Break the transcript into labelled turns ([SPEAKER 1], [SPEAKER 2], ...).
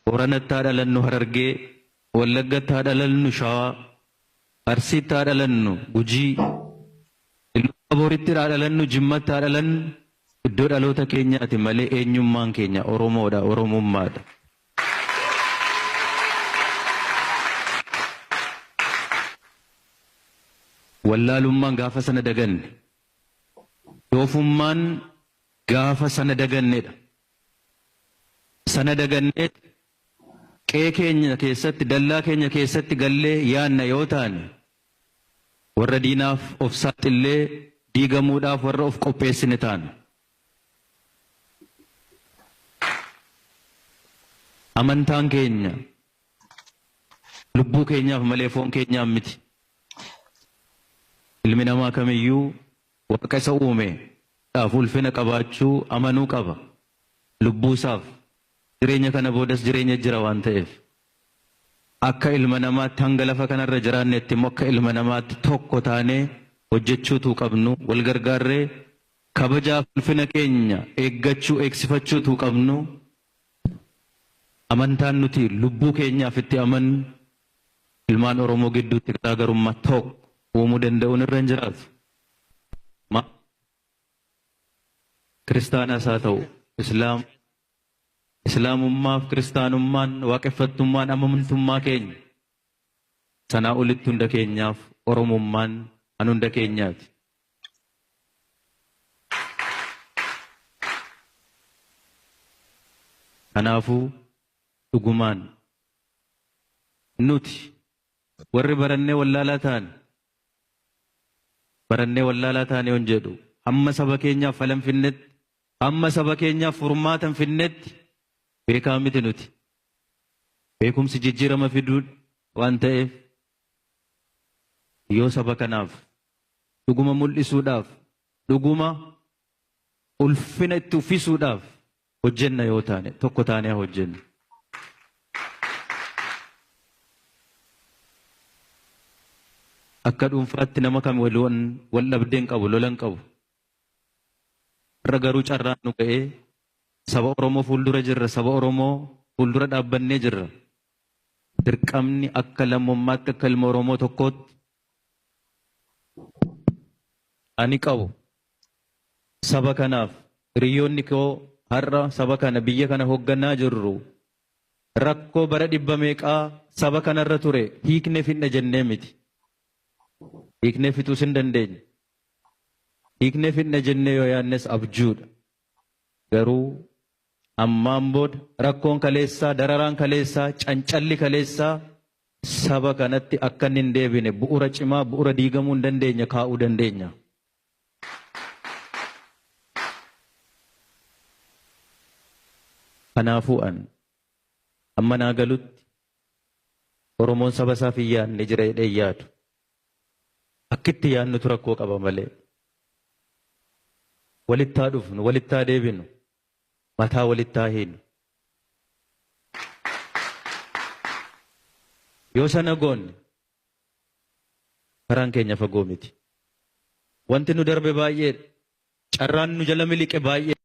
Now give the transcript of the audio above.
[SPEAKER 1] Booranatti haa dhalannu Harargee, Wallaggatti haa dhalannu Shawaa, Arsiitti haa dhalannu Gujii, Iluu Abooritti haa dhalannu Jimmatti haa dhalannu iddoo dhaloota keenyaati malee eenyummaan keenya Oromoodha, Oromummaadha. Wallaalummaan gaafa sana daganne, doofummaan gaafa sana dagannedha. Sana dagannee qe'ee keenya keessatti, dallaa keenya keessatti gallee yaanna yoo taane warra diinaaf of saaxillee diigamuudhaaf warra of qopheessine taana. Amantaan keenya lubbuu keenyaaf malee foon keenyaaf miti. Ilmi namaa kamiyyuu Waaqa isa uume dhaaf ulfina qabaachuu amanuu qaba. Lubbuu isaaf jireenya kana boodas jireenya jira waan ta'eef. Akka ilma namaatti hanga lafa kanarra jiraannetti immoo akka ilma namaatti tokko taanee hojjechuutu qabnu, wal gargaarree kabajaaf ulfina keenya eeggachuu, eegsifachuutu qabnu. Amantaan nuti lubbuu keenyaaf itti amannu ilmaan Oromoo gidduutti garaagarummaa tokko uumuu danda'uun irra hin jiraatu. Kiristaanas haa ta'u Islaam, Islaamummaaf kiristaanummaan, waaqeffattummaan amantummaa keenya. Sanaa olitti hunda keenyaaf Oromummaan an hunda keenyaati. Kanaafuu dhugumaan nuti warri barannee wallaalaa taane, barannee wallaalaa taane yoon jedhu hamma saba keenyaaf fala hin finnetti, hamma saba keenyaaf furmaata hin finnetti beekaa miti nuti. Beekumsi jijjiirama fiduu waan ta'eef yoo saba kanaaf dhuguma mul'isuudhaaf, dhuguma ulfina itti uffisuudhaaf hojjenna yoo taane tokko taanee haa hojjennu. Akka dhuunfaatti nama kam waliin wal dhabdee hin qabu, lola hin qabu. Har'a garuu carraan nu ga'ee saba Oromoo fuuldura jirra, saba Oromoo fuuldura dhaabbannee jirra. Dirqamni akka lammummaatti, akka ilma Oromoo tokkootti ani qabu saba kanaaf, hiriyyoonni koo har'a saba kana, biyya kana hoogganaa jirru rakkoo bara dhibba meeqaa saba kanarra ture hiiknee fixna jennee miti. Hiiknee fixuus hin dandeenye. Hiiknee fixna jennee yoo yaadnes abjuudha. Garuu ammaan booda rakkoon kaleessaa, dararaan kaleessaa, cancalli kaleessaa saba kanatti akka inni hin deebine bu'uura cimaa, bu'uura diigamuu hin dandeenye kaa'uu dandeenya. Kanaafuu an amma naa galutti Oromoon saba isaaf hin yaadne jira jedhee hin yaadu. Akkitti yaadnutu rakkoo qaba malee. Walitti haa dhufnu, walitti haa deebinu, mataa walitti haa hiinu. Yoo sana goone karaan keenya fagoo miti. Wanti nu darbe baay'eedha. Carraan nu jala miliqe baay'eedha.